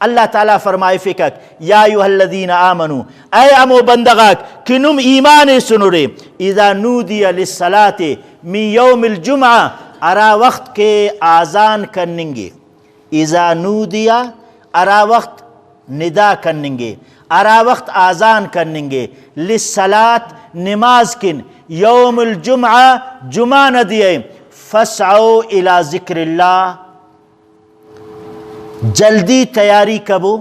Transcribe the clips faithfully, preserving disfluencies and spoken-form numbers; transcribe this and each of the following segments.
اللہ تعالیٰ فرمائفکک، یا ایھا الذین آمنو، اے ہمو بندغاک کہ نم ایمان ایسنرے، اذا نودی للصلاۃ من یوم الجمعہ، ہرا وخت کہ آذان کننگے، اذا نودی، ہرا وخت ندا کننگے، ہرا وخت آذان کننگے، للصلاۃ، نماز کن، یوم الجمعہ، جمعہ نا دے ءِ، فاسعوا الی ذکر اللہ، جلدی تیاری کبو،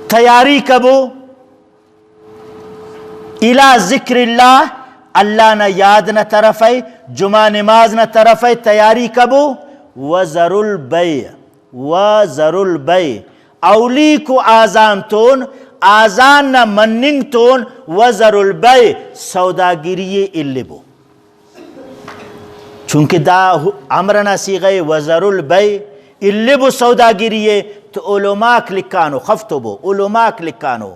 تیاری کبو، الی ذکر اللہ، اللہ نا یاد نا طرف ءِ، جمعہ نماز نا طرف ءِ تیاری کبو، وذروا البیع، وذروا البیع، اولیکو آذان تون، آذان نا مننگ تون، وذروا البیع، سوداگری ءِ البو۔ چونکہ دا امر نا صیغہ ءِ، وذروا البیع، البو سوداگری ءِ، تو علماک لکھانو، خفتو بو، علماک لکھانو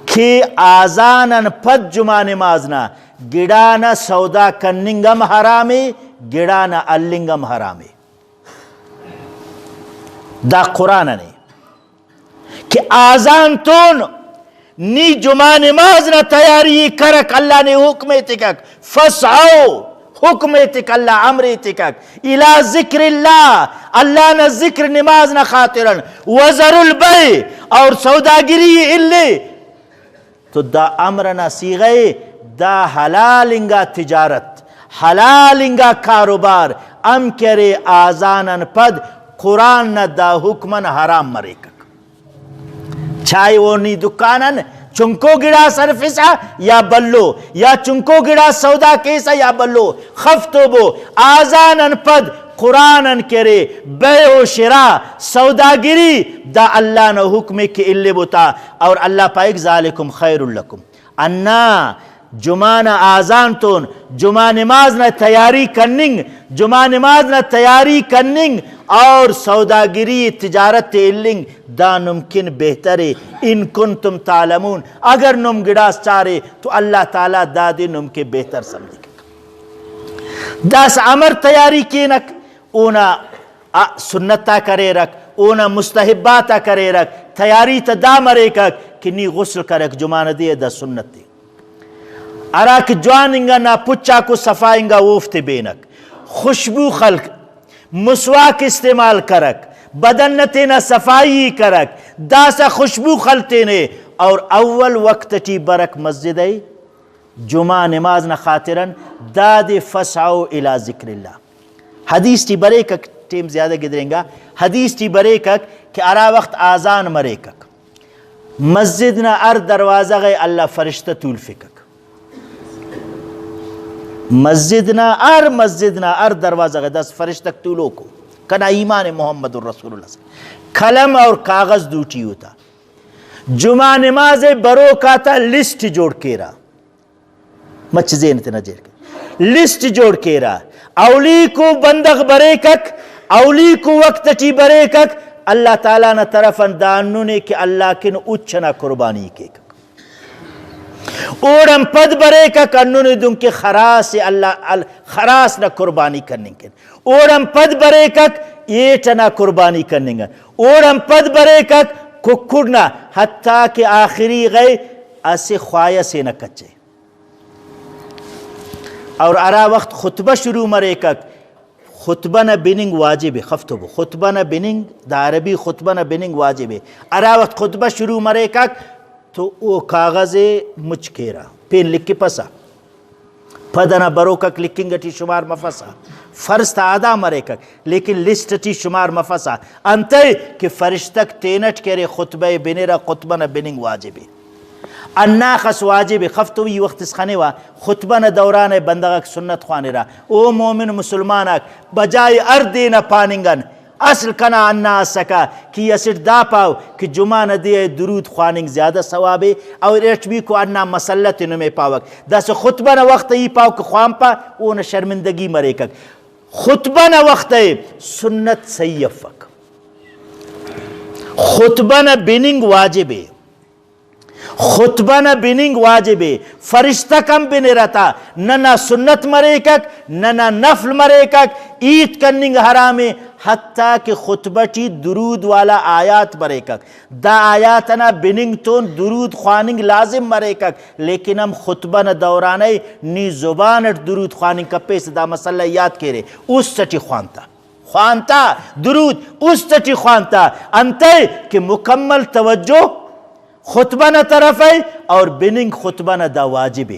کہ آذان آن پد جمعہ نماز نا گڑا نا سودا کننگ ہم حرام ءِ، گڑا نا ہلنگ ہم حرام ءِ۔ دا قرآن آن ءِ کہ آذان تون نی جمعہ نماز نا تیاری ءِ کرک، اللہ نے حکم ایتکک، فاسعوا، حکم ایتک اللہ، امر ایتکک، الی ذکر اللہ، اللہ نا ذکر نماز نا خاطران، وذروا البیع، اور سوداگری ءِ الے۔ تو دا امر نا صیغہ ءِ، دا حلال انگا تجارت، حلال انگا کاروبار ہم کہ ارے، آذان آن پد قرآن نا دا حکم آن حرام مریکک۔ چائے او نی دکان آن چنکو گڑاس ہرفسا یا بھلو، یا چنکو گڑاس سودا کیسا یا بھلو، خفتو بو، آذان آن پد قرآن آن کہ ارے، بیع و شراء، سوداگری، دا اللہ نا حکم ءِ کہ البو تا، اور اللہ پائک، ذالکم خیر لکم۔ ہندا جمعہ نا آذان تون جمعہ نماز نا تیاری کننگ، جمعہ نماز نا تیاری کننگ اور سوداگری تجارت ءِ النگ، دا نمکن بہتر ءِ، ان کنتم تعلمون، اگر نم گڑاس چارے تو اللہ تعالیٰ دادے نمکن بہتر سمجھکک۔ داسہ امر تیاری کینک، اونا آ سنت آک اریرک، اونا مستحبات آک اریرک، تیاری تا دا مریکک کہ نی غسل کرک جمعہ نا دے آ، دا سنت ءِ۔ ہراکہ جوان انگا نا پچ آکو صفا انگا اوفتے بینک، خوشبو خلک، مسواک استعمال کرک، بدن نا تینا صفائی کرک، داسہ خوشبو خل تینے، اور اول وقت ٹی برک مسجد ءِ جمعہ نماز نا خاطران، دادے فاسعوا الی ذکر اللہ۔ حدیث ٹی بریکک، ٹیم زیادہ گدرینگا، حدیث ٹی بریکک کہ ہرا وخت آذان مریکک، مسجد نا ہر دروازہ غا اللہ فرشتہ تولفکک۔ مسجد نا ہر، مسجد نا ہر دروازہ غا داسہ فرشتک تولوکو۔ کنا ایمان محمد رسول اللہ صلی اللہ علیہ وسلم۔ قلم اور کاغذ دوٹی اوتا۔ جمعہ نماز ءِ بروک آتا لسٹ جوڑ کیرہ۔ مچ ذہن تینا جیڑ کے۔ لسٹ جوڑ کیرہ۔ اولیکو بندغ بریکک، اولیکو وقت ٹی بریکک، اللہ تعالیٰ نا طرف آن دا ہندن ءِ کہ اللہ کن اچ ئنا قربانی کیکک۔ اوڑان پد بریکک ہندن ءِ دنکہ خراس ءِ، اللہ ال-، خراس نا قربانی کننگ کن۔ اوڑان پد بریکک ہیٹ ئنا قربانی کننگ ان۔ اوڑان پد بریکک ککڑ نا، حتیٰ کہ آخری غا اسہ خواہی ئسے نا کچے۔ اور ہرا وخت خطبہ شروع مریکک، خطبہ نا بننگ واجب ءِ، خفتو بو، خطبہ نا بننگ، دا عربی خطبہ نا بننگ واجب ءِ۔ ہرا وخت خطبہ شروع مریکک تو او کاغذ ءِ مچ کیرہ، پین لکھپسہ۔ پد ئنا بروکک لکھنگ ٹی شمار مفسہ، فرض تا ادا مریکک، لیکن لسٹ ٹی شمار مفسہ۔ انتئے کہ فرشتک تینٹ کہ ارے خطبہ ءِ بنرہ، خطبہ نا بننگ واجب ءِ۔ ہنداخس واجب ءِ، خفتو ای وخت اس خنیوہ، خطبہ نا دوران ءِ بندغاک سنت خوانرہ۔ او مومن مسلمان آک، بجائے ہر دے نا پاننگ ان، اصل کنا ہندا اسکہ کہ ای اسٹ دا پاو کہ جمعہ نا دے آ درود خواننگ زیادہ ثواب ءِ، اور ارٹمیکو ہندا مسئلہ تے نمے پاوک۔ داسہ خطبہ نا وخت آ ای پاو کہ خوانپہ، اونا شرمندگی مریکک۔ خطبہ نا وخت آ سنت صحیح افک۔ خطبہ نا بننگ واجب ءِ۔ خطبہ نا بننگ واجب ءِ، فرشتک ہم بنرہ تا، ننا سنت مریکک، ننا نفل مریکک، ہیت کننگ حرام ءِ، حتیٰ کہ خطبہ ٹی درود والا آیات بریکک، دا آیات ئنا بننگ تون درود خواننگ لازم مریکک، لیکن ہم خطبہ نا دوران ءِ نی زبان اٹ درود خواننگ کپیسہ، دا مسئلہ یات کیرے۔ است ٹی خوانتا، خوانتا، درود است ٹی خوانتا، انتئے کہ مکمل توجہ خطبہ نا طرف ءِ اور بننگ خطبہ نا دا واجب ءِ۔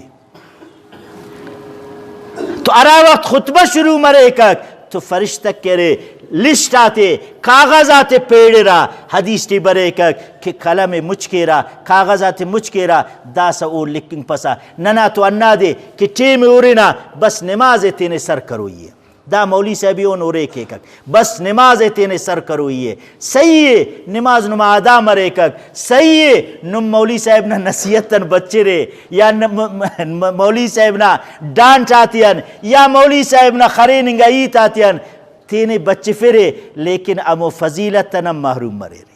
تو ہرا وخت خطبہ شروع مریکک تو فرشتہ کہ ارے لسٹ آتے، کاغذ آتے پیڑرہ، حدیث ٹی بریکک کہ قلم ءِ مچ کیرہ، کاغذ آتے مچ کیرہ، داسہ او لکھنگپسہ۔ ننا تو ہندادے کہ ٹیم ءِ ہُرنہ، بس نماز ءِ تینے سر کروئی ءِ۔ دا مولوی صاحب ای اون ہُرے کیکک، بس نماز ءِ تینے سر کروئی ءِ۔ صحیح ءِ، نماز نما ادا مریکک، صحیح ءِ، نم مولوی صاحب نا نصیحت آن بچرے یا ن-، م-، م-، م-، مولوی صاحب نا ڈانٹ آتیان یا مولوی صاحب نا خرین انگا ہیت آتیان تینے بچفرے، لیکن ہمو فضیلت آن ہم محروم مریرے۔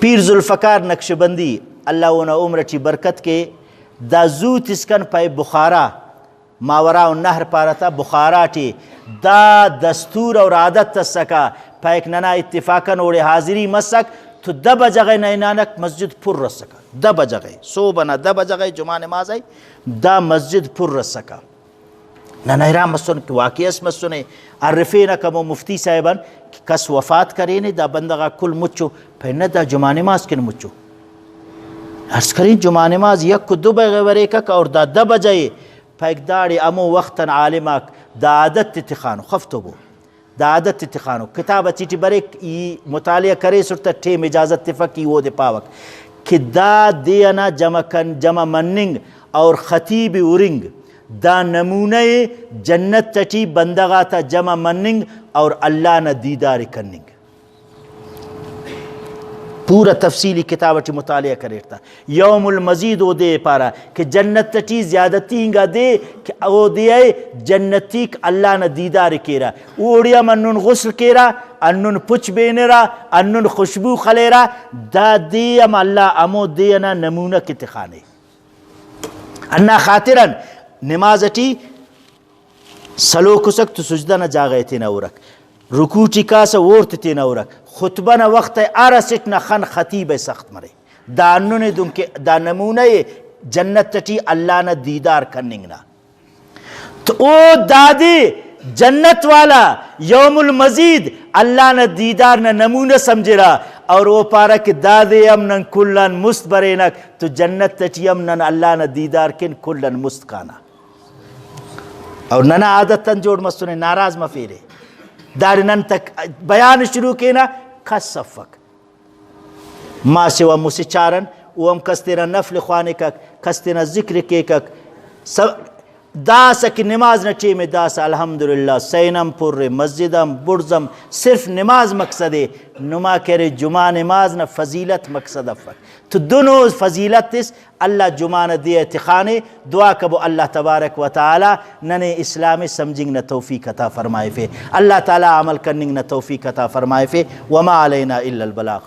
پیر ذوالفقار نقشبندی، اللہ اونا عمر ٹی برکت کے، دا زوت اسکان پائے بخارا، ماوراء النہر پارہ تا، بخارا ٹی دا دستور اور عادت اسکہ، پائک ننا اتفاقاً اوڑے حاضری مسک تو دہ بجہ غا نا ہنانک مسجد پر اسکہ، دہ بجہ غا، صوب ئنا دہ بجہ غا جمعہ نماز ءِ دا مسجد پر اسکہ۔ نن حیران مسن کہ واقعی اس مسنے، ارفینک ہمو مفتی صاحب آن کہ کس وفات کرینے، دا بندغ آک کل مچو، پائے نہ دا جمعہ نماز کن مچو۔ عرض کرین جمعہ نماز یک و دو بجہ بریکک اور دا دہ بجہ ءِ، پائک داڑے ہمو وخت آن عالم آک دا عادت ءِ تخانو، خف تو بو۔ دا عادت ءِ تخانو۔ کتاب اچی ٹی بریک، ای مطالعہ کریسٹ تہ ٹیم اجازت تفک، ای اودے پاوک کہ دا دے ئنا جمع کن، جمع مننگ اور خطیب ءِ ہُرنگ دا نمونہ ءِ جنت ٹی بندغ آتا جمع مننگ اور اللہ نا دیدار ءِ کننگ۔ پورا تفصیلی کتاب ٹی مطالعہ کریٹ تہ۔ یوم المزید او دے پارہ کہ جنت ٹی زیادتی انگا دے کہ او دے ءِ جنتیک اللہ نا دیدار ءِ کیرہ۔ اوڑے ہم ہندن غسل کیرہ، ہندن پچ بینرہ، ہندن خوشبو خلیرہ، دا دے ہم اللہ ہمو دے ئنا نمونہ کہ تخانے۔ ہندا خاطران نماز ٹی سلوکسک تو سجدہ نا جاگہ ءِ تینا ہُرک، رکوع ٹی کاسہ اوڑتے تینا ہُرک، خطبہ نا وخت ءِ ہر اسٹ نا خن خطیب ءِ سخت مرے۔ دا ہندن ءِ دنکہ دا نمونہ ءِ جنت ٹی اللہ نا دیدار کننگ نا۔ تو او دادے جنت والا یوم المزید اللہ نا دیدار نا نمونہ سمجھرہ، اور او پارہ کہ دادے ہم نن کل آن مست برینک تو جنت ٹی ہم نن اللہ نا دیدار کن کل آن مست کانہ۔ اور ننا عادت آن جوڑ مسنے، ناراض مفیرے۔ داڑے نن تک بیان شروع کینہ، کس افک۔ ما سوا مسہ چارن، او ہم کس تینا نفل خوانکک، کس تینا ذکر کیکک۔ س-، داسہ کہ نماز نا ٹیم ءِ، داسہ الحمدللہ سین ہم پر ءِ، مسجد ہم، بڑز ہم، صرف نماز مقصد ءِ۔ نما کہ ارے جمعہ نماز نا فضیلت مقصد افک۔ تو دنو فضیلت اس اللہ جمعہ نا دے ءِ تخانے۔ دعا کبو اللہ تبارک و تعالی ننے اسلام ءِ سمجھنگ نا توفیق عطا فرمائفے، اللہ تعالی عمل کننگ نا توفیق عطا فرمائفے۔ وما علینا الا البلاغ۔